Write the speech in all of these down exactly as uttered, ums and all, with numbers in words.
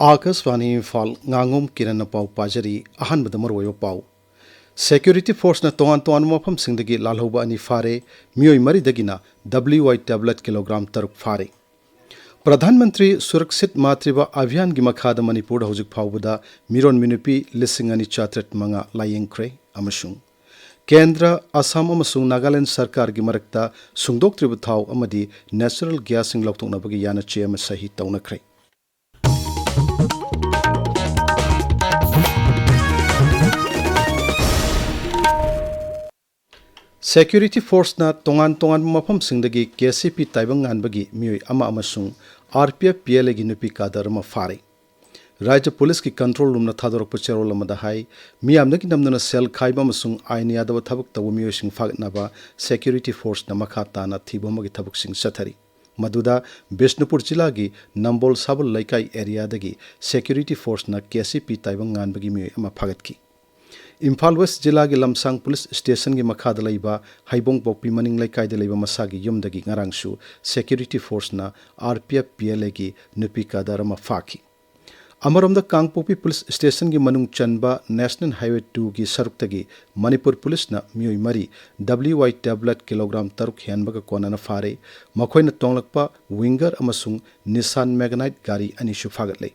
ꯑꯥꯀꯥꯁꯕꯥꯅꯤ ꯏꯝꯐꯥꯜ, ꯉꯥꯉꯣꯝ ꯀꯤꯔꯟꯅ ꯄꯥꯎ ꯄꯥꯖꯔꯤ꯫ ꯑꯍꯥꯟꯕꯗ ꯃꯔꯨꯑꯣꯏꯕ ꯄꯥꯎ꯫ Security forceꯅ ꯇꯣꯉꯥꯟ ꯇꯣꯉꯥꯟꯕ ꯃꯐꯝꯁꯤꯡꯗꯒꯤ ꯂꯥꯜꯍꯧꯕ ꯑꯅꯤ ꯐꯥꯔꯦ꯫ ꯃꯤꯑꯣꯏ ꯃꯔꯤꯗꯒꯤꯅ W I tablet ꯀꯤꯂꯣꯒ꯭ꯔꯥꯝ ꯇꯔꯨꯛ ꯐꯥꯔꯦ꯫ ꯄ꯭ꯔꯙꯥꯟ ꯃꯟꯇ꯭ꯔꯤ ꯁꯨꯔꯛꯁꯤꯠ ꯃꯥꯇ꯭ꯔꯤꯚꯥ ꯑꯚꯤꯌꯥꯟꯒꯤ ꯃꯈꯥꯗ ꯃꯅꯤꯄꯨꯔꯗ ꯍꯧꯖꯤꯛ ꯐꯥꯎꯕꯗ ꯃꯤꯔꯣꯟ ꯃꯤꯅꯨꯄꯤ ꯂꯤꯁꯤꯡ ꯑꯅꯤ ꯆꯥꯇ꯭ꯔꯦꯠ ꯃꯉꯥ ꯂꯥꯌꯦꯡꯈ꯭ꯔꯦ꯫ ꯑꯃꯁꯨꯡ ꯀꯦꯟꯗ꯭ꯔ, ꯑꯁꯥꯝ ꯑꯃꯁꯨꯡ ꯅꯥꯒꯥꯂꯦꯟꯗ ꯁꯔꯀꯥꯔꯒꯤ ꯃꯔꯛꯇ ꯁꯨꯡꯗꯣꯛꯇ꯭ꯔꯤꯕ ꯊꯥꯎ ꯑꯃꯗꯤ natural gasꯁꯤꯡ ꯂꯧꯊꯣꯛꯅꯕꯒꯤ ꯌꯥꯅꯆꯦ ꯑꯃ ꯁꯍꯤ ꯇꯧꯅꯈ꯭ꯔꯦ꯫ Security forceꯅ ꯇꯣꯉꯥꯟ ꯇꯣꯉꯥꯟꯕ ꯃꯐꯝꯁꯤꯡꯗꯒꯤ K C P ꯇꯥꯏꯕꯪ ꯉꯥꯟꯕꯒꯤ ꯃꯤꯑꯣꯏ ꯑꯃ ꯑꯃꯁꯨꯡ R P F P L Aꯒꯤ ꯅꯨꯄꯤ cadre ꯑꯃ ꯐꯥꯔꯦ꯫ ꯔꯥꯖ꯭ꯌ ꯄꯨꯂꯤꯁꯀꯤ control roomꯅ ꯊꯥꯗꯣꯔꯛꯄ ꯆꯦꯔꯣꯜ ꯑꯃꯗ ꯍꯥꯏ, ꯃꯤꯌꯥꯝꯗꯒꯤ ꯅꯝꯗꯨꯅ ꯁꯦꯜ ꯈꯥꯏꯕ ꯑꯃꯁꯨꯡ ꯑꯥꯏꯟ ꯌꯥꯗꯕ ꯊꯕꯛ ꯇꯧꯕ ꯃꯤꯑꯣꯏꯁꯤꯡ ꯐꯥꯒꯠꯅꯕ Security forceꯅ ꯃꯈꯥ ꯇꯥꯅ ꯊꯤꯕ ꯑꯃꯒꯤ ꯊꯕꯛꯁꯤꯡ ꯆꯠꯊꯔꯤ꯫ ꯃꯗꯨꯗ ꯕꯤꯁꯅꯨꯄꯨꯔ ꯖꯤꯂꯥꯒꯤ ꯅꯝꯕꯣꯜ ꯁꯥꯕꯜ ꯂꯩꯀꯥꯏ areaꯗꯒꯤ Security forceꯅ K C P ꯇꯥꯏꯕꯪ ꯉꯥꯟꯕꯒꯤ ꯃꯤꯑꯣꯏ ꯑꯃ ꯐꯥꯒꯠꯈꯤ꯫ ꯏꯝꯐꯥꯜ ꯋꯦꯁ ꯖꯤꯂꯥꯒꯤ ꯂꯝꯁꯥꯡ ꯄꯨꯂꯤꯁ ꯁ꯭ꯇꯦꯁꯟꯒꯤ ꯃꯈꯥꯗ ꯂꯩꯕ ꯍꯩꯕꯣꯡꯄꯣꯛꯄꯤ ꯃꯅꯤꯡ ꯂꯩꯀꯥꯏꯗ ꯂꯩꯕ ꯃꯁꯥꯒꯤ ꯌꯨꯝꯗꯒꯤ ꯉꯔꯥꯡꯁꯨ Security forceꯅ R P F P L Aꯒꯤ ꯅꯨꯄꯤ cadre ꯑꯃ ꯐꯥꯈꯤ꯫ ꯑꯃꯔꯣꯝꯗ, ꯀꯥꯡꯄꯣꯛꯄꯤ ꯄꯨꯂꯤꯁ ꯁ꯭ꯇꯦꯁꯟꯒꯤ ꯃꯅꯨꯡ ꯆꯟꯕ National Highway twoꯒꯤ ꯁꯔꯨꯛꯇꯒꯤ ꯃꯅꯤꯄꯨꯔ ꯄꯨꯂꯤꯁꯅ ꯃꯤꯑꯣꯏ ꯃꯔꯤ W I tablet ꯀꯤꯂꯣꯒ꯭ꯔꯥꯝ ꯇꯔꯨꯛ ꯍꯦꯟꯕꯒ ꯀꯣꯟꯅꯅ ꯐꯥꯔꯦ꯫ ꯃꯈꯣꯏꯅ ꯇꯣꯡꯂꯛꯄ Winger ꯑꯃꯁꯨꯡ Nissan Magnite ꯒꯥꯔꯤ ꯑꯅꯤꯁꯨ ꯐꯥꯒꯠꯂꯦ꯫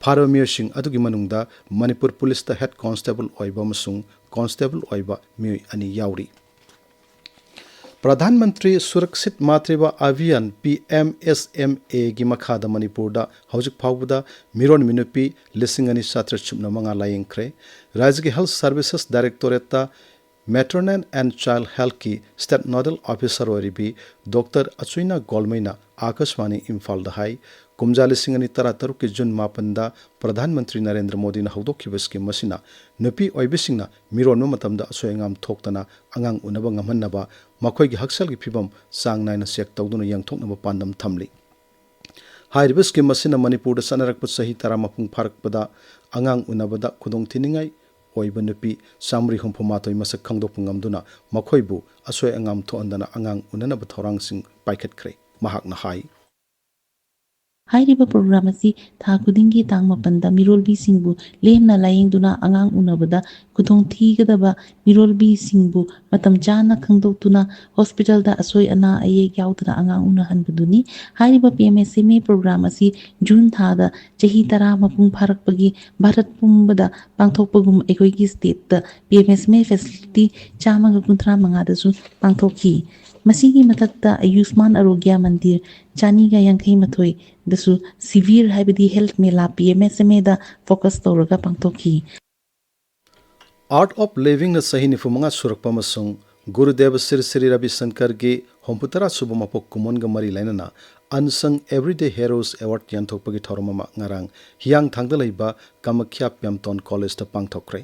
ꯐꯥꯔꯕ ꯃꯤꯑꯣꯏꯁꯤꯡ ꯑꯗꯨꯒꯤ ꯃꯅꯨꯡꯗ ꯃꯅꯤꯄꯨꯔ ꯄꯨꯂꯤꯁꯇ head constable ꯑꯣꯏꯕ ꯑꯃꯁꯨꯡ constable ꯑꯣꯏꯕ ꯃꯤꯑꯣꯏ ꯑꯅꯤ ꯌꯥꯎꯔꯤ꯫ ꯄ꯭ꯔꯙꯥꯟ ꯃꯟꯇ꯭ꯔꯤ ꯁꯨꯔꯛꯁꯤꯠ ꯃꯥꯇ꯭ꯔꯤꯚꯥ ꯑꯚꯤꯌꯥꯟ, P M S M Aꯒꯤ ꯃꯈꯥꯗ ꯃꯅꯤꯄꯨꯔꯗ ꯍꯧꯖꯤꯛ ꯐꯥꯎꯕꯗ ꯃꯤꯔꯣꯟ ꯃꯤꯅꯨꯄꯤ ꯂꯤꯁꯤꯡ ꯑꯅꯤ ꯆꯥꯇ꯭ꯔꯦꯠ ꯁꯨꯞꯅ ꯃꯉꯥ ꯂꯥꯌꯦꯡꯈ꯭ꯔꯦ꯫ ꯔꯥꯖ꯭ꯌꯒꯤ Health Services Directorateꯇ Maternal and Child Healthꯀꯤ State Nodal Officer ꯑꯣꯏꯔꯤꯕꯤ Doctor ꯑꯆꯨꯏꯅꯥ ꯒꯣꯜꯃꯩꯅ ꯑꯥꯀꯥꯁꯕꯥꯅꯤ ꯏꯝꯐꯥꯜꯗ ꯍꯥꯏ, ꯀꯨꯝꯖꯥ ꯂꯤꯁꯤꯡ ꯑꯅꯤ ꯇꯔꯥꯇꯔꯨꯛꯀꯤ ꯖꯨꯟ ꯃꯥꯄꯟꯗ ꯄ꯭ꯔꯙꯥꯟ ꯃꯟꯇ꯭ꯔꯤ ꯅꯔꯦꯟꯗ꯭ꯔ ꯃꯣꯗꯤꯅ ꯍꯧꯗꯣꯛꯈꯤꯕ scheme ꯑꯁꯤꯅ ꯅꯨꯄꯤ ꯑꯣꯏꯕꯤꯁꯤꯡꯅ ꯃꯤꯔꯣꯟꯕ ꯃꯇꯝꯗ ꯑꯁꯣꯏ ꯑꯉꯥꯝ ꯊꯣꯛꯇꯅ ꯑꯉꯥꯡ ꯎꯅꯕ ꯉꯝꯍꯟꯅꯕ, ꯃꯈꯣꯏꯒꯤ ꯍꯛꯁꯦꯜꯒꯤ ꯐꯤꯕꯝ ꯆꯥꯡ ꯅꯥꯏꯅ check ꯇꯧꯗꯨꯅ ꯌꯦꯡꯊꯣꯛꯅꯕ ꯄꯥꯟꯗꯝ ꯊꯝꯂꯤ꯫ ꯍꯥꯏꯔꯤꯕ scheme ꯑꯁꯤꯅ ꯃꯅꯤꯄꯨꯔꯗ ꯆꯠꯅꯔꯛꯄ ꯆꯍꯤ ꯇꯔꯥ ꯃꯄꯨꯡ ꯐꯥꯔꯛꯄꯗ ꯑꯉꯥꯡ ꯎꯅꯕꯗ ꯈꯨꯗꯣꯡꯊꯤꯅꯤꯡꯉꯥꯏ ꯑꯣꯏꯕ ꯅꯨꯄꯤ ꯆꯥꯃꯔꯤ ꯍꯨꯝꯐꯨ ꯃꯥꯊꯣꯏ ꯃꯁꯛ ꯈꯪꯗꯣꯛꯄ ꯉꯝꯗꯨꯅ ꯃꯈꯣꯏꯕꯨ ꯑꯁꯣꯏ ꯑꯉꯥꯝ ꯊꯣꯛꯍꯟꯗꯅ ꯑꯉꯥꯡ ꯎꯅꯅꯕ ꯊꯧꯔꯥꯡꯁꯤꯡ ꯄꯥꯏꯈꯠꯈ꯭ꯔꯦ꯫ ꯃꯍꯥꯛꯅ ꯍꯥꯏ, ꯍꯥꯏꯔꯤꯕ ꯄ꯭ꯔꯣꯒ꯭ꯔꯥꯝ ꯑꯁꯤ ꯊꯥ ꯈꯨꯗꯤꯡꯒꯤ ꯇꯥꯡ ꯃꯥꯄꯟꯗ ꯃꯤꯔꯣꯜꯕꯤꯁꯤꯡꯕꯨ ꯂꯦꯝꯅ ꯂꯥꯌꯦꯡꯗꯨꯅ ꯑꯉꯥꯡ ꯎꯅꯕꯗ ꯈꯨꯗꯣꯡꯊꯤꯒꯗꯕ ꯃꯤꯔꯣꯜꯕꯤꯁꯤꯡꯕꯨ ꯃꯇꯝ ꯆꯥꯅ ꯈꯪꯗꯣꯛꯇꯨꯅ ꯍꯣꯁꯄꯤꯇꯥꯜꯗ ꯑꯁꯣꯏ ꯑꯅꯥ ꯑꯌꯦꯛ ꯌꯥꯎꯗꯅ ꯑꯉꯥꯡ ꯎꯅꯍꯟꯕꯗꯨꯅꯤ꯫ ꯍꯥꯏꯔꯤꯕ P M S M A programme ꯑꯁꯤ ꯖꯨꯟ ꯊꯥꯗ ꯆꯍꯤ ꯇꯔꯥ ꯃꯄꯨꯡ ꯐꯥꯔꯛꯄꯒꯤ ꯚꯥꯔꯠ ꯄꯨꯝꯕꯗ ꯄꯥꯡꯊꯣꯛꯄꯒꯨꯝ ꯑꯩꯈꯣꯏꯒꯤ ꯁ꯭ꯇꯦꯠꯇ P M S M A facility ꯆꯥꯝꯃꯒ ꯀꯨꯟꯊ꯭ꯔꯥ ꯃꯉꯥꯗꯁꯨ ꯄꯥꯡꯊꯣꯛꯈꯤ꯫ ꯃꯁꯤꯒꯤ ꯃꯊꯛꯇ ꯑꯌꯨꯁꯃꯥꯟ ꯑꯥꯔꯣꯒ꯭ꯌ ꯃꯟꯗꯤꯔ ꯆꯅꯤꯒ ꯌꯥꯡꯈꯩ ꯃꯥꯊꯣꯏꯗꯁꯨ ꯁꯤꯚꯤꯔ ꯍꯥꯏꯕꯗꯤ ꯍꯦꯜꯊ ꯃꯦꯂꯥ ꯄꯤ ꯑꯦꯝ ꯑꯦꯁ ꯑꯦꯝ ꯑꯦꯗ ꯐꯣꯀꯁ ꯇꯧꯔꯒ ꯄꯥꯡꯊꯣꯛꯈꯤ꯫ Art of Livingꯅ ꯆꯍꯤ ꯅꯤꯐꯨ ꯃꯉꯥ ꯁꯨꯔꯛꯄ ꯑꯃꯁꯨꯡ ꯒꯨꯔꯨꯗꯦꯕ ꯁ꯭ꯔꯤ ꯁ꯭ꯔꯤ ꯔꯕꯤ ꯁꯪꯀꯔꯒꯤ ꯍꯨꯝꯐꯨꯇꯔꯥ ꯁꯨꯕ ꯃꯄꯣꯛ ꯀꯨꯝꯑꯣꯟꯒ ꯃꯔꯤ ꯂꯩꯅꯅ Unsung Everyday Heroes Award ꯌꯦꯟꯊꯣꯛꯄꯒꯤ ꯊꯧꯔꯝ ꯑꯃ ꯉꯔꯥꯡ ꯍꯤꯌꯥꯡꯊꯥꯡꯗ ꯂꯩꯕ ꯀꯃꯈ꯭ꯌꯥ ꯄ꯭ꯌꯝꯇꯣꯟ ꯀꯣꯂꯦꯖꯇ ꯄꯥꯡꯊꯣꯛꯈ꯭ꯔꯦ꯫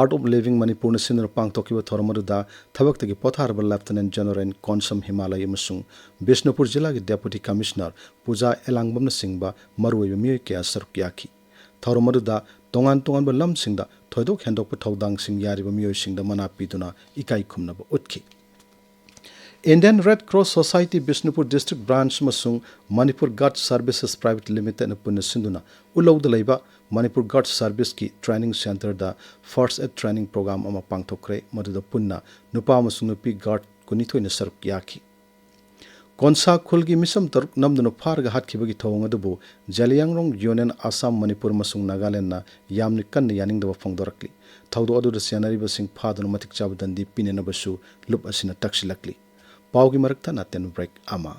Art of Living ꯃꯅꯤꯄꯨꯔꯅ ꯁꯤꯟꯗꯨꯅ ꯄꯥꯡꯊꯣꯛꯈꯤꯕ ꯊꯧꯔꯝ ꯑꯗꯨꯗ ꯊꯕꯛꯇꯒꯤ ꯄꯣꯊꯥꯔꯕ ꯂꯦꯐꯇꯤꯅꯦꯟꯠ ꯖꯦꯅꯔꯦꯜ ꯀꯣꯟꯁꯝ ꯍꯤꯃꯥꯂꯩ ꯑꯃꯁꯨꯡ ꯕꯤꯁꯅꯨꯄꯨꯔ ꯖꯤꯂꯥꯒꯤ ꯗꯦꯄꯨꯇꯤ ꯀꯃꯤꯁꯅꯔ ꯄꯨꯖꯥ ꯑꯦꯂꯥꯡꯕꯝꯅꯆꯤꯡꯕ ꯃꯔꯨꯑꯣꯏꯕ ꯃꯤꯑꯣꯏ ꯀꯌꯥ ꯁꯔꯨꯛ ꯌꯥꯈꯤ꯫ ꯊꯧꯔꯝ ꯑꯗꯨꯗ ꯇꯣꯉꯥꯟ ꯇꯣꯉꯥꯟꯕ ꯂꯝꯁꯤꯡꯗ ꯊꯣꯏꯗꯣꯛ ꯍꯦꯟꯗꯣꯛꯄ ꯊꯧꯗꯥꯡꯁꯤꯡ ꯌꯥꯔꯤꯕ ꯃꯤꯑꯣꯏꯁꯤꯡꯗ ꯃꯅꯥ ꯄꯤꯗꯨꯅ ꯏꯀꯥꯏ ꯈꯨꯝꯅꯕ ꯎꯠꯈꯤ꯫ Indian Red Cross Society Bishnupur district branch ꯑꯃꯁꯨꯡ ꯃꯅꯤꯄꯨꯔ ꯒꯥꯔꯗ ꯁꯔꯚꯤꯁꯦꯁ ꯄ꯭ꯔꯥꯏꯚꯦꯠ ꯂꯤꯃꯤꯇꯦꯗꯅ ꯄꯨꯟꯅ ꯁꯤꯟꯗꯨꯅ ꯎꯂꯧꯗ ꯂꯩꯕ ꯃꯅꯤꯄꯨꯔ ꯒꯥꯔꯗ ꯁꯔꯚꯤꯁꯀꯤ ꯇ꯭ꯔꯦꯅꯤꯡ ꯁꯦꯟꯇꯔꯗ ꯐꯥꯔꯁ ꯑꯦꯗ ꯇ꯭ꯔꯦꯅꯤꯡ ꯄ꯭ꯔꯣꯒ꯭ꯔꯥꯝ ꯑꯃ ꯄꯥꯡꯊꯣꯛꯈ꯭ꯔꯦ꯫ ꯃꯗꯨꯗ ꯄꯨꯟꯅ ꯅꯨꯄꯥ ꯑꯃꯁꯨꯡ ꯅꯨꯄꯤ ꯒꯥꯔꯗ ꯀꯨꯟꯅꯤꯊꯣꯏꯅ ꯁꯔꯨꯛ ꯌꯥꯈꯤ꯫ ꯀꯣꯟꯁꯥ ꯈꯨꯜꯒꯤ ꯃꯤꯁꯝ ꯇꯔꯨꯛ ꯅꯝꯗꯨꯅ ꯐꯥꯔꯒ ꯍꯥꯠꯈꯤꯕꯒꯤ ꯊꯧꯑꯣꯡ ꯑꯗꯨꯕꯨ ꯖꯂꯤꯌꯥꯡꯔꯣꯡ ꯌꯨꯅꯤꯌꯟ, ꯑꯁꯥꯝ, ꯃꯅꯤꯄꯨꯔ ꯑꯃꯁꯨꯡ ꯅꯥꯒꯥꯂꯦꯟꯗꯅ ꯌꯥꯝꯅ ꯀꯟꯅ ꯌꯥꯅꯤꯡꯗꯕ ꯐꯣꯡꯗꯣꯔꯛꯂꯤ꯫ ꯊꯧꯗꯣꯛ ꯑꯗꯨꯗ ꯆꯦꯟꯅꯔꯤꯕꯁꯤꯡ ꯐꯥꯗꯨꯅ ꯃꯇꯤꯛ ꯆꯥꯕ ꯗꯟꯗꯤ ꯄꯤꯅꯅꯕꯁꯨ ꯂꯨꯞ ꯑꯁꯤꯅ ꯇꯛꯁꯤꯜꯂꯛꯂꯤ꯫ ꯄꯥꯎꯒꯤ ꯃꯔꯛ ꯊꯠꯅ ꯇꯦꯟ ꯕ꯭ꯔꯦꯛ ꯑꯃ꯫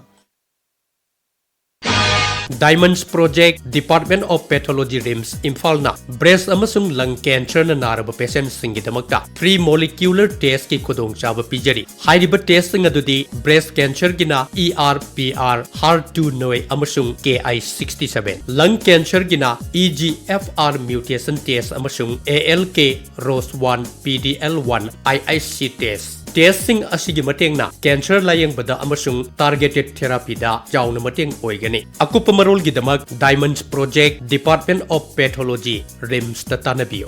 Diamonds Project, Department of Pathology, RIMS, ꯏꯝꯐꯥꯜꯅ ꯕ꯭ꯔꯦꯁ ꯑꯃꯁꯨꯡ ꯂꯪ ꯀꯦꯟꯁꯔꯅ ꯅꯥꯔꯕ ꯄꯦꯁꯦꯟꯠꯁꯤꯡꯒꯤꯗꯃꯛꯇ ꯐ꯭ꯔꯤ ꯃꯣꯂꯤꯀ꯭ꯌꯨꯂꯔ ꯇꯦꯁꯀꯤ ꯈꯨꯗꯣꯡꯆꯥꯕ ꯄꯤꯖꯔꯤ꯫ ꯍꯥꯏꯔꯤꯕ ꯇꯦꯁꯁꯤꯡ ꯑꯗꯨꯗꯤ ꯕ꯭ꯔꯦꯁ ꯀꯦꯟꯁꯔꯒꯤꯅ E R P R, HER two ꯅꯣꯏ ꯑꯃꯁꯨꯡ ꯀꯦ ꯑꯥꯏ ꯁꯤꯛꯁꯇꯤ ꯁꯚꯦꯟ, ꯂꯪ ꯀꯦꯟꯁꯔꯒꯤꯅ E G F R mutation test ꯑꯃꯁꯨꯡ A L K ROS one, P D L one, I I C test. ꯇꯦꯁꯁꯤꯡ ꯑꯁꯤꯒꯤ ꯃꯇꯦꯡꯅ ꯀꯦꯟꯁꯔ ꯂꯥꯌꯦꯡꯕꯗ ꯑꯃꯁꯨꯡ ꯇꯥꯔꯒꯦꯇꯦꯗ ꯊꯦꯔꯥꯄꯤꯗ ꯆꯥꯎꯅ ꯃꯇꯦꯡ ꯑꯣꯏꯒꯅꯤ꯫ ꯑꯀꯨꯞꯄ ꯃꯔꯣꯜꯒꯤꯗꯃꯛ Diamonds Project, Department of Pathology, ꯔꯤꯝꯁꯇ ꯇꯥꯟꯅꯕꯤꯌꯨ꯫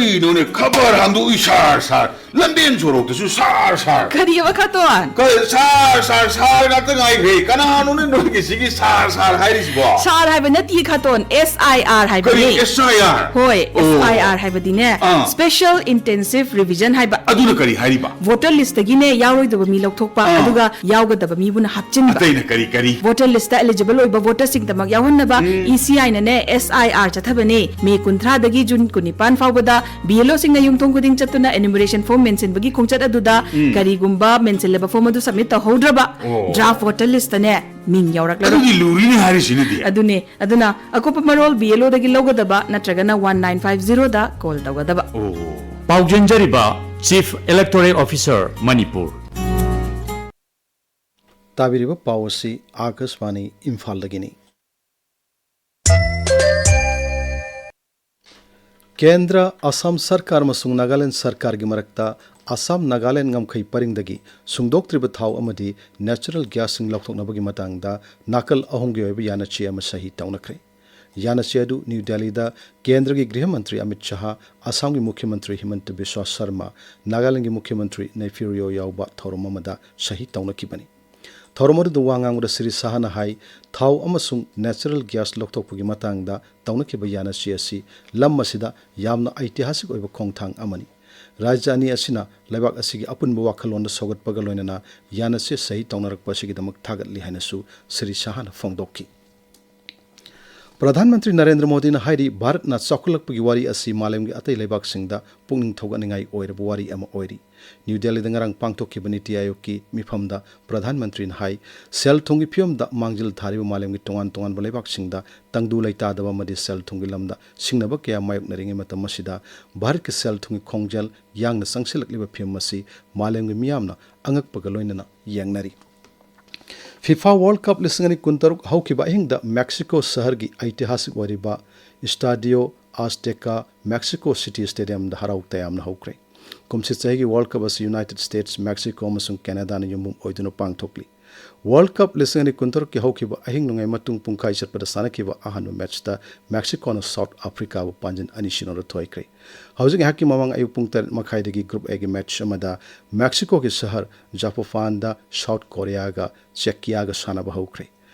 ꯀꯩꯅꯣꯅꯦ, ꯈꯕꯔ ꯍꯥꯡꯗꯣꯛꯏ ꯁꯥꯔ ꯁꯥꯔ, ꯂꯝꯕꯦꯟ ꯁꯣꯔꯣꯛꯇꯁꯨ ꯁꯥꯔ ꯁꯥꯔ꯫ ꯀꯔꯤꯑꯕ ꯈꯇꯣꯟ? ꯀꯩ ꯁꯥꯔ ꯁꯥꯔ ꯁꯥꯔ ꯉꯥꯛꯇ ꯉꯥꯏꯈ꯭ꯔꯦ꯫ ꯀꯅꯥꯅꯣꯅꯦ ꯅꯣꯏꯒꯤꯁꯤꯒꯤ ꯁꯥꯔ ꯁꯥꯔ ꯍꯥꯏꯔꯤꯁꯤꯕꯣ? ꯁꯥꯔ ꯍꯥꯏꯕ ꯅꯠꯇꯤꯌꯦ ꯈꯇꯣꯟ, S I R ꯍꯥꯏꯕꯅꯦ꯫ ꯀꯔꯤ S I R? ꯍꯣꯏ, ꯑꯣ꯫ S I R ꯍꯥꯏꯕꯗꯤꯅꯦ, ah. Special Intensive Revision ꯍꯥꯏꯕ꯫ ꯑꯗꯨꯅ ꯀꯔꯤ ꯍꯥꯏꯔꯤꯕ? ꯚꯣꯇꯔ ꯂꯤꯁꯇꯒꯤꯅꯦ ꯌꯥꯎꯔꯣꯏꯗꯕ ꯃꯤ ꯂꯧꯊꯣꯛꯄ, ꯑꯥ꯫ ꯑꯗꯨꯒ ꯌꯥꯎꯒꯗꯕ ꯃꯤꯕꯨꯅ ꯍꯥꯞꯆꯤꯟꯕ꯫ ꯑꯇꯩꯅ ꯀꯔꯤ ꯀꯔꯤ? ꯚꯣꯇꯔ ꯂꯤꯁꯇ eligible ꯑꯣꯏꯕ ꯚꯣꯇꯔꯁꯤꯡꯗꯃꯛ ꯌꯥꯎꯍꯟꯅꯕ ꯎꯝ꯫ E C I ꯅꯅꯦ S I R ꯆꯠꯊꯕꯅꯦ꯫ ꯃꯦ ꯀꯨꯟꯊ꯭ꯔꯥꯗꯒꯤ ꯖꯨꯟ ꯀꯨꯟꯅꯤꯄꯥꯟ ꯐꯥꯎꯕꯗ B L O ꯁꯤꯡꯅ ꯌꯨꯝꯊꯣꯡ ꯈꯨꯗꯤꯡ ꯆꯠꯇꯨꯅ enumeration form ꯃꯦꯟꯁꯤꯟꯕꯒꯤ ꯈꯣꯡꯆꯠ ꯑꯗꯨꯗ ꯎꯝ꯫ ꯀꯔꯤꯒꯨꯝꯕ ꯃꯦꯟꯁꯤꯜꯂꯕ form ꯑꯗꯨ submit ꯇꯧꯍꯧꯗ꯭ꯔꯕ ꯑꯣ꯫ Draft voter list ꯇꯅꯦ ꯃꯤꯡ ꯌꯥꯎꯔꯛꯂꯔꯣꯏ꯫ ꯑꯗꯨꯗꯤ ꯂꯨꯔꯤꯅꯦ ꯍꯥꯏꯔꯤꯁꯤꯅꯗꯤ꯫ ꯑꯗꯨꯅꯦ꯫ ꯑꯗꯨꯅ ꯑꯀꯨꯞꯄ ꯃꯔꯣꯜ B L O ꯗꯒꯤ ꯂꯧꯒꯗꯕ ꯅꯠꯇ꯭ꯔꯒꯅ one nine five zero ꯗ call ꯇꯧꯒꯗꯕ꯫ ꯑꯣ꯫ ꯄꯥꯎꯖꯦꯟꯖꯔꯤꯕ Chief Electoral Officer, ꯃꯅꯤꯄꯨꯔ꯫ ꯇꯥꯕꯤꯔꯤꯕ ꯄꯥꯎ ꯑꯁꯤ ꯑꯥꯀꯥꯁꯕꯥꯅꯤ ꯏꯝꯐꯥꯜꯗꯒꯤꯅꯤ꯫ ꯀꯦꯟꯗ꯭ꯔ, ꯑꯁꯥꯝ ꯁꯔꯀꯥꯔ ꯑꯃꯁꯨꯡ ꯅꯥꯒꯥꯂꯦꯟꯗ ꯁꯔꯀꯥꯔꯒꯤ ꯃꯔꯛꯇ ꯑꯁꯥꯝ ꯅꯥꯒꯥꯂꯦꯟꯗ ꯉꯝꯈꯩ ꯄꯔꯤꯡꯗꯒꯤ ꯁꯨꯡꯗꯣꯛꯇ꯭ꯔꯤꯕ ꯊꯥꯎ ꯑꯃꯗꯤ natural gas ꯁꯤꯡ ꯂꯧꯊꯣꯛꯅꯕꯒꯤ ꯃꯇꯥꯡꯗ ꯅꯥꯀꯜ ꯑꯍꯨꯝꯒꯤ ꯑꯣꯏꯕ ꯌꯥꯅꯆꯦ ꯑꯃ ꯁꯍꯤ ꯇꯧꯅꯈ꯭ꯔꯦ꯫ ꯌꯥꯅꯆꯦ ꯑꯗꯨ ꯅ꯭ꯌꯨ ꯗꯦꯜꯂꯤꯗ ꯀꯦꯟꯗ꯭ꯔꯒꯤ ꯒ꯭ꯔꯤꯍ ꯃꯟꯇ꯭ꯔꯤ ꯑꯃꯤꯠ ꯁꯍꯥ, ꯑꯁꯥꯝꯒꯤ ꯃꯨꯈ꯭ꯌ ꯃꯟꯇ꯭ꯔꯤ ꯍꯤꯃꯟꯇ ꯕꯤꯁ꯭ꯋꯥ ꯁꯔꯃ, ꯅꯥꯒꯥꯂꯦꯟꯗꯒꯤ ꯃꯨꯈ꯭ꯌ ꯃꯟꯇ꯭ꯔꯤ ꯅꯩꯐꯤꯌꯨ ꯔꯤꯑꯣ ꯌꯥꯎꯕ ꯊꯧꯔꯝ ꯑꯃꯗ ꯁꯍꯤ ꯇꯧꯅꯈꯤꯕꯅꯤ꯫ ꯊꯧꯔꯝ ꯑꯗꯨꯗ ꯋꯥ ꯉꯥꯡꯕꯗ ꯁ꯭ꯔꯤ ꯁꯍꯥꯅ ꯍꯥꯏ, ꯊꯥꯎ ꯑꯃꯁꯨꯡ natural gas ꯂꯧꯊꯣꯛꯄꯒꯤ ꯃꯇꯥꯡꯗ ꯇꯧꯅꯈꯤꯕ ꯌꯥꯅꯆꯦ ꯑꯁꯤ ꯂꯝ ꯑꯁꯤꯗ ꯌꯥꯝꯅ ꯑꯩꯇꯤꯍꯥꯁꯤꯛ ꯑꯣꯏꯕ ꯈꯣꯡꯊꯥꯡ ꯑꯃꯅꯤ꯫ ꯔꯥꯖ꯭ꯌ ꯑꯅꯤ ꯑꯁꯤꯅ ꯂꯩꯕꯥꯛ ꯑꯁꯤꯒꯤ ꯑꯄꯨꯟꯕ ꯋꯥꯈꯜꯂꯣꯟꯗ ꯁꯧꯒꯠꯄꯒ ꯂꯣꯏꯅꯅ ꯌꯥꯅꯆꯦ ꯁꯍꯤ ꯇꯧꯅꯔꯛꯄ ꯑꯁꯤꯒꯤꯗꯃꯛ ꯊꯥꯒꯠꯂꯤ ꯍꯥꯏꯅꯁꯨ ꯁ꯭ꯔꯤ ꯁꯍꯥꯅ ꯐꯣꯡꯗꯣꯛꯈꯤ꯫ ꯄ꯭ꯔꯙꯥꯟ ꯃꯟꯇ꯭ꯔꯤ ꯅꯔꯦꯟꯗ꯭ꯔ ꯃꯣꯗꯤꯅ ꯍꯥꯏꯔꯤ, ꯚꯥꯔꯠꯅ ꯆꯥꯎꯈꯠꯂꯛꯄꯒꯤ ꯋꯥꯔꯤ ꯑꯁꯤ ꯃꯥꯂꯦꯝꯒꯤ ꯑꯇꯩ ꯂꯩꯕꯥꯛꯁꯤꯡꯗ ꯄꯨꯛꯅꯤꯡ ꯊꯧꯒꯠꯅꯤꯡꯉꯥꯏ ꯑꯣꯏꯔꯕ ꯋꯥꯔꯤ ꯑꯃ ꯑꯣꯏꯔꯤ꯫ ꯅ꯭ꯌꯨ ꯗꯦꯜꯂꯤꯗ ꯉꯔꯥꯡ ꯄꯥꯡꯊꯣꯛꯈꯤꯕ ꯅꯤꯇꯤ ꯑꯥꯌꯣꯒꯀꯤ ꯃꯤꯐꯝꯗ ꯄ꯭ꯔꯙꯥꯟ ꯃꯟꯇ꯭ꯔꯤꯅ ꯍꯥꯏ, ꯁꯦꯜ ꯊꯨꯝꯒꯤ ꯐꯤꯕꯝꯗ ꯃꯥꯡꯖꯤꯜ ꯊꯥꯔꯤꯕ ꯃꯥꯂꯦꯝꯒꯤ ꯇꯣꯉꯥꯟ ꯇꯣꯉꯥꯟꯕ ꯂꯩꯕꯥꯛꯁꯤꯡꯗ ꯇꯪꯗꯨ ꯂꯩꯇꯥꯗꯕ ꯑꯃꯗꯤ ꯁꯦꯜ ꯊꯨꯝꯒꯤ ꯂꯝꯗ ꯁꯤꯡꯅꯕ ꯀꯌꯥ ꯃꯥꯌꯣꯛꯅꯔꯤꯉꯩ ꯃꯇꯝ ꯑꯁꯤꯗ ꯚꯥꯔꯠꯀꯤ ꯁꯦꯜ ꯊꯨꯝꯒꯤ ꯈꯣꯡꯖꯦꯜ ꯌꯥꯡꯅ ꯆꯪꯁꯤꯜꯂꯛꯂꯤꯕ ꯐꯤꯕꯝ ꯑꯁꯤ ꯃꯥꯂꯦꯝꯒꯤ ꯃꯤꯌꯥꯝꯅ ꯑꯉꯛꯄꯒ ꯂꯣꯏꯅꯅ ꯌꯦꯡꯅꯔꯤ꯫ ꯐꯤꯐꯥ ꯋꯥꯔꯜꯗ ꯀꯞ ꯂꯤꯁꯤꯡ ꯑꯅꯤ ꯀꯨꯟꯇꯔꯨꯛ ꯍꯧꯈꯤꯕ ꯑꯍꯤꯡꯗ ꯃꯦꯛꯁꯤꯀꯣ ꯁꯍꯔꯒꯤ ꯑꯩꯇꯤꯍꯥꯁꯤꯛ ꯑꯣꯏꯔꯤꯕ ꯏꯁꯇꯥꯗꯤꯑꯣ ꯑꯥꯖꯇꯦꯀꯥ ꯃꯦꯛꯁꯤꯀꯣ ꯁꯤꯇꯤ ꯁ꯭ꯇꯦꯗꯤꯌꯝꯗ ꯍꯔꯥꯎ ꯇꯌꯥꯝꯅ ꯍꯧꯈ꯭ꯔꯦ꯫ ꯀꯨꯝꯁꯤ ꯆꯍꯤꯒꯤ ꯋꯥꯔꯜꯗ ꯀꯞ ꯑꯁꯤ ꯌꯨꯅꯥꯏꯇꯦꯗ ꯁ꯭ꯇꯦꯠꯁ, ꯃꯦꯛꯁꯤꯀꯣ ꯑꯃꯁꯨꯡ ꯀꯦꯅꯥꯗꯥꯅ ꯌꯨꯝꯐꯝ ꯑꯣꯏꯗꯨꯅ ꯄꯥꯡꯊꯣꯛꯂꯤ꯫ World Cup ꯂꯤꯁꯤꯡ ꯑꯅꯤ ꯀꯨꯟꯇꯔꯨꯛꯀꯤ ꯍꯧꯈꯤꯕ ꯑꯍꯤꯡ ꯅꯣꯡꯌꯥꯏ ꯃꯇꯨꯡ ꯄꯨꯡꯈꯥꯏ ꯆꯠꯄꯗ ꯁꯥꯟꯅꯈꯤꯕ ꯑꯍꯥꯟꯕ ꯃꯦꯠꯆꯇ ꯃꯦꯛꯁꯤꯀꯣꯅ ꯁꯥꯎꯠ ꯑꯐ꯭ꯔꯤꯀꯥꯕꯨ ꯄꯥꯟꯖꯤꯟ ꯑꯅꯤ ꯁꯤꯅꯣꯗ ꯊꯣꯏꯈ꯭ꯔꯦ꯫ ꯍꯧꯖꯤꯛ ꯉꯥꯏꯍꯥꯛꯀꯤ ꯃꯃꯥꯡ ꯑꯌꯨꯛ ꯄꯨꯡ ꯇꯔꯦꯠ ꯃꯈꯥꯏꯗꯒꯤ Group Aꯒꯤ ꯃꯦꯠꯆ ꯑꯃꯗ ꯃꯦꯛꯁꯤꯀꯣꯒꯤ ꯁꯍꯔ ꯖꯥꯐꯣꯐꯥꯟꯗ ꯁꯥꯎꯠ ꯀꯣꯔꯤꯌꯥꯒ ꯆꯦꯀꯤꯌꯥꯒ ꯁꯥꯟꯅꯕ ꯍꯧꯈ꯭ꯔꯦ꯫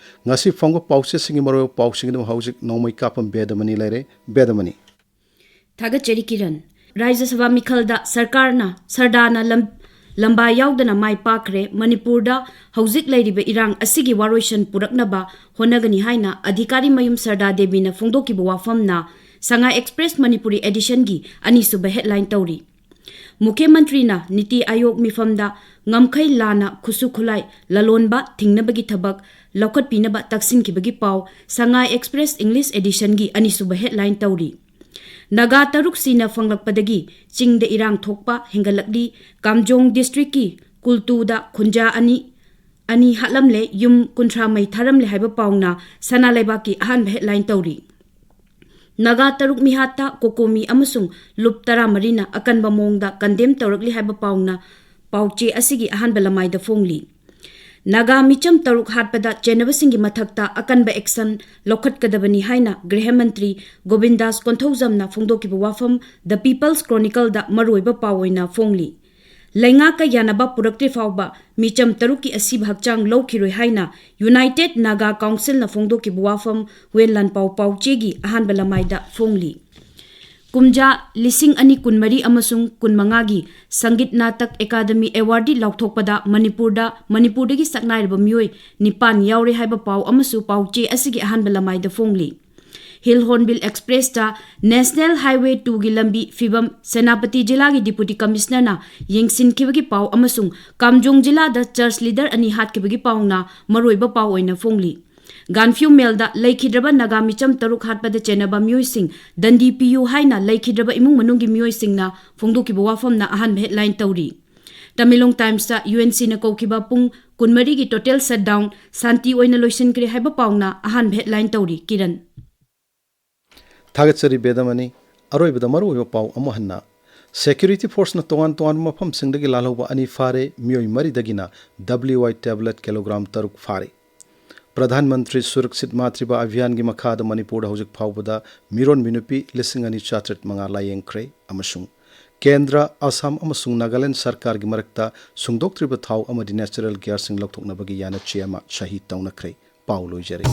ꯉꯁꯤ ꯐꯣꯡꯕ ꯄꯥꯎꯆꯦꯁꯤꯡꯒꯤ ꯃꯔꯨꯑꯣꯏꯕ ꯄꯥꯎꯁꯤꯡ ꯑꯗꯨ ꯍꯧꯖꯤꯛ ꯅꯣꯡꯃꯩ ꯀꯥꯞꯄꯝ ꯕꯦꯗꯃꯅꯤ ꯂꯩꯔꯦ꯫ ꯕꯦꯗꯃꯅꯤ꯫ ꯊꯥꯒꯠꯆꯔꯤ ꯀꯤꯔꯟ꯫ ꯔꯥꯖ꯭ꯌ ꯁꯚꯥ ꯃꯤꯈꯜꯗ ꯁꯔꯀꯥꯔꯅ ꯁꯔꯗꯥꯅ ꯂꯝ-, ꯂꯝꯕꯥ ꯌꯥꯎꯗꯅ ꯃꯥꯏ ꯄꯥꯛꯈ꯭ꯔꯦ꯫ ꯃꯅꯤꯄꯨꯔꯗ ꯍꯧꯖꯤꯛ ꯂꯩꯔꯤꯕ ꯏꯔꯥꯡ ꯑꯁꯤꯒꯤ ꯋꯥꯔꯣꯏꯁꯟ ꯄꯨꯔꯛꯅꯕ ꯍꯣꯠꯅꯒꯅꯤ ꯍꯥꯏꯅ ꯑꯙꯤꯀꯥꯔꯤ ꯃꯌꯨꯝ ꯁꯔꯗꯥ ꯗꯦꯕꯤꯅ ꯐꯣꯡꯗꯣꯛꯈꯤꯕ ꯋꯥꯐꯝꯅ ꯁꯉꯥꯏ ꯑꯦꯛꯁꯄ꯭ꯔꯦꯁ ꯃꯅꯤꯄꯨꯔꯤ ꯑꯦꯗꯤꯁꯟꯒꯤ ꯑꯅꯤꯁꯨꯕ ꯍꯦꯗꯂꯥꯏꯟ ꯇꯧꯔꯤ꯫ ꯃꯨꯈ꯭ꯌ ꯃꯟꯇ꯭ꯔꯤꯅ ꯅꯤꯇꯤ ꯑꯥꯌꯣꯒ ꯃꯤꯐꯝꯗ ꯉꯝꯈꯩ ꯂꯥꯟꯅ ꯈꯨꯠꯁꯨ ꯈꯨꯠꯂꯥꯏ ꯂꯂꯣꯟꯕ ꯊꯤꯡꯅꯕꯒꯤ ꯊꯕꯛ ꯂꯧꯈꯠꯄꯤꯅꯕ ꯇꯛꯁꯤꯟꯈꯤꯕꯒꯤ ꯄꯥꯎ ꯁꯉꯥꯏ ꯑꯦꯛꯁꯄ꯭ꯔꯦꯁ ꯏꯪꯂꯤꯁ ꯑꯦꯗꯤꯁꯟꯒꯤ ꯑꯅꯤꯁꯨꯕ ꯍꯦꯗꯂꯥꯏꯟ ꯇꯧꯔꯤ꯫ ꯅꯥꯒꯥ ꯇꯔꯨꯛ ꯁꯤꯅ ꯐꯪꯂꯛꯄꯗꯒꯤ ꯆꯤꯡꯗ ꯏꯔꯥꯡ ꯊꯣꯛꯄ ꯍꯦꯟꯒꯠꯂꯛꯂꯤ꯫ ꯀꯥꯝꯖꯣꯡ ꯗꯤꯁꯇ꯭ꯔꯤꯛꯀꯤ ꯀꯨꯜꯇꯨꯗ ꯈꯨꯟꯖꯥ ꯑꯅꯤ, ꯑꯅꯤ ꯍꯥꯠꯂꯝꯂꯦ, ꯌꯨꯝ ꯀꯨꯟꯊ꯭ꯔꯥ ꯃꯩ ꯊꯥꯔꯝꯂꯦ ꯍꯥꯏꯕ ꯄꯥꯎꯅ ꯁꯅꯥ ꯂꯩꯕꯥꯛꯀꯤ ꯑꯍꯥꯟꯕ ꯍꯦꯗꯂꯥꯏꯟ ꯇꯧꯔꯤ꯫ ꯅꯥꯒꯥ ꯇꯔꯨꯛ ꯃꯤꯍꯥꯠꯇ ꯀꯣꯀꯣꯃꯤ ꯑꯃꯁꯨꯡ ꯂꯨꯞ ꯇꯔꯥꯃꯔꯤꯅ ꯑꯀꯟꯕ ꯃꯑꯣꯡꯗ ꯀꯟꯗꯦꯝ ꯇꯧꯔꯛꯂꯤ ꯍꯥꯏꯕ ꯄꯥꯎꯅ ꯄꯥꯎꯆꯦ ꯑꯁꯤꯒꯤ ꯑꯍꯥꯟꯕ ꯂꯃꯥꯏꯗ ꯐꯣꯡꯂꯤ꯫ ꯅꯥꯒꯥ ꯃꯤꯆꯝ ꯇꯔꯨꯛ ꯍꯥꯠꯄꯗ ꯆꯦꯟꯅꯕꯁꯤꯡꯒꯤ ꯃꯊꯛꯇ ꯑꯀꯟꯕ ꯑꯦꯛꯁꯟ ꯂꯧꯈꯠꯀꯗꯕꯅꯤ ꯍꯥꯏꯅ ꯒ꯭ꯔꯍ ꯃꯟꯇ꯭ꯔꯤ ꯒꯣꯕꯤꯟꯗꯥꯁ ꯀꯣꯟꯊꯧꯖꯝꯅ ꯐꯣꯡꯗꯣꯛꯈꯤꯕ ꯋꯥꯐꯝ The People's Chronicleꯗ ꯃꯔꯨꯑꯣꯏꯕ ꯄꯥꯎ ꯑꯣꯏꯅ ꯐꯣꯡꯂꯤ꯫ ꯂꯩꯉꯥꯛꯀ ꯌꯥꯅꯕ ꯄꯨꯔꯛꯇ꯭ꯔꯤ ꯐꯥꯎꯕ ꯃꯤꯆꯝ ꯇꯔꯨꯛꯀꯤ ꯑꯁꯤꯕ ꯍꯛꯆꯥꯡ ꯂꯧꯈꯤꯔꯣꯏ ꯍꯥꯏꯅ United Naga Councilꯅ ꯐꯣꯡꯗꯣꯛꯈꯤꯕ ꯋꯥꯐꯝ ꯍꯨꯋꯦꯟ ꯂꯥꯟꯄꯥꯎ ꯄꯥꯎꯆꯦꯒꯤ ꯑꯍꯥꯟꯕ ꯂꯃꯥꯏꯗ ꯐꯣꯡꯂꯤ꯫ ꯀꯨꯝꯖꯥ ꯂꯤꯁꯤꯡ ꯑꯅꯤ ꯀꯨꯟꯃꯔꯤ ꯑꯃꯁꯨꯡ ꯀꯨꯟꯃꯉꯥꯒꯤ ꯁꯪꯒꯤꯠ ꯅꯥꯇꯛ ꯑꯦꯀꯥꯗꯃꯤ ꯑꯦꯋꯥꯔꯗꯤ ꯂꯥꯎꯊꯣꯛꯄꯗ ꯃꯅꯤꯄꯨꯔꯗ, ꯃꯅꯤꯄꯨꯔꯗꯒꯤ ꯁꯛꯅꯥꯏꯔꯕ ꯃꯤꯑꯣꯏ ꯅꯤꯄꯥꯟ ꯌꯥꯎꯔꯦ ꯍꯥꯏꯕ ꯄꯥꯎ ꯑꯃꯁꯨ ꯄꯥꯎꯆꯦ ꯑꯁꯤꯒꯤ ꯑꯍꯥꯟꯕ ꯂꯃꯥꯏꯗ ꯐꯣꯡꯂꯤ꯫ ꯍꯤꯜ ꯍꯣꯔꯟꯕꯤꯜ ꯑꯦꯛꯁꯄ꯭ꯔꯦꯁꯇ National Highway twoꯒꯤ ꯂꯝꯕꯤ ꯐꯤꯕꯝ ꯁꯦꯅꯥꯄꯇꯤ ꯖꯤꯂꯥꯒꯤ Deputy Commissionerꯅ ꯌꯦꯡꯁꯤꯟꯈꯤꯕꯒꯤ ꯄꯥꯎ ꯑꯃꯁꯨꯡ ꯀꯥꯝꯖꯣꯡ ꯖꯤꯂꯥꯗ church leader ꯑꯅꯤ ꯍꯥꯠꯈꯤꯕꯒꯤ ꯄꯥꯎꯅ ꯃꯔꯨꯑꯣꯏꯕ ꯄꯥꯎ ꯑꯣꯏꯅ ꯐꯣꯡꯂꯤ꯫ ꯒꯥꯟꯐ꯭ꯌꯨ ꯃꯦꯜꯗ ꯂꯩꯈꯤꯗ꯭ꯔꯕ ꯅꯥꯒꯥ ꯃꯤꯆꯝ ꯇꯔꯨꯛ ꯍꯥꯠꯄꯗ ꯆꯦꯟꯅꯕ ꯃꯤꯑꯣꯏꯁꯤꯡ ꯗꯟꯗꯤ ꯄꯤꯌꯨ ꯍꯥꯏꯅ ꯂꯩꯈꯤꯗ꯭ꯔꯕ ꯏꯃꯨꯡ ꯃꯅꯨꯡꯒꯤ ꯃꯤꯑꯣꯏꯁꯤꯡꯅ ꯐꯣꯡꯗꯣꯛꯈꯤꯕ ꯋꯥꯐꯝꯅ ꯑꯍꯥꯟꯕ ꯍꯦꯗꯂꯥꯏꯟ ꯇꯧꯔꯤ꯫ ꯇꯃꯦꯡꯂꯣꯡ ꯇꯥꯏꯝꯁꯇ UNCꯅ ꯀꯧꯈꯤꯕ ꯄꯨꯡ ꯀꯨꯟꯃꯔꯤꯒꯤ total shutdown ꯁꯥꯟꯇꯤ ꯑꯣꯏꯅ ꯂꯣꯏꯁꯤꯟꯈ꯭ꯔꯦ ꯍꯥꯏꯕ ꯄꯥꯎꯅ ꯑꯍꯥꯟꯕ ꯍꯦꯗꯂꯥꯏꯟ ꯇꯧꯔꯤ꯫ ꯀꯤꯔꯟ꯫ ꯊꯥꯒꯠꯆꯔꯤ ꯕꯦꯗꯃꯅꯤ꯫ ꯑꯔꯣꯏꯕꯗ ꯃꯔꯨꯑꯣꯏꯕ ꯄꯥꯎ ꯑꯃꯨꯛ ꯍꯟꯅ꯫ ꯁꯦꯀ꯭ꯌꯨꯔꯤꯇꯤ ꯐꯣꯔꯁꯅ ꯇꯣꯉꯥꯟ ꯇꯣꯉꯥꯟꯕ ꯃꯐꯝꯁꯤꯡꯗꯒꯤ ꯂꯥꯜꯍꯧꯕ ꯑꯅꯤ ꯐꯥꯔꯦ, ꯃꯤꯑꯣꯏ ꯃꯔꯤꯗꯒꯤꯅ W I tablet kilogram ꯇꯔꯨꯛ ꯐꯥꯔꯦ꯫ ꯄ꯭ꯔꯙꯥꯟ ꯃꯟꯇ꯭ꯔꯤ ꯁꯨꯔꯛꯁꯤꯠ ꯃꯥꯇ꯭ꯔꯤꯕꯥ ꯑꯚꯤꯌꯥꯟꯒꯤ ꯃꯈꯥꯗ ꯃꯅꯤꯄꯨꯔꯗ ꯍꯧꯖꯤꯛ ꯐꯥꯎꯕꯗ ꯃꯤꯔꯣꯟꯕꯤ ꯅꯨꯄꯤ ꯂꯤꯁꯤꯡ ꯑꯅꯤ ꯆꯥꯇ꯭ꯔꯦꯠ ꯃꯉꯥ ꯂꯥꯌꯦꯡꯈ꯭ꯔꯦ ꯑꯃꯁꯨꯡ ꯀꯦꯟꯗ꯭ꯔ, ꯑꯁꯥꯝ ꯑꯃꯁꯨꯡ ꯅꯥꯒꯥꯂꯦꯟꯗ ꯁꯔꯀꯥꯔꯒꯤ ꯃꯔꯛꯇ ꯁꯨꯡꯗꯣꯛꯇ꯭ꯔꯤꯕ ꯊꯥꯎ ꯑꯃꯗꯤ natural gasꯁꯤꯡ ꯂꯧꯊꯣꯛꯅꯕꯒꯤ ꯌꯥꯅꯆꯦ ꯑꯃ ꯁꯍꯤ ꯇꯧꯅꯈ꯭ꯔꯦ꯫ ꯄꯥꯎ ꯂꯣꯏꯖꯔꯦ꯫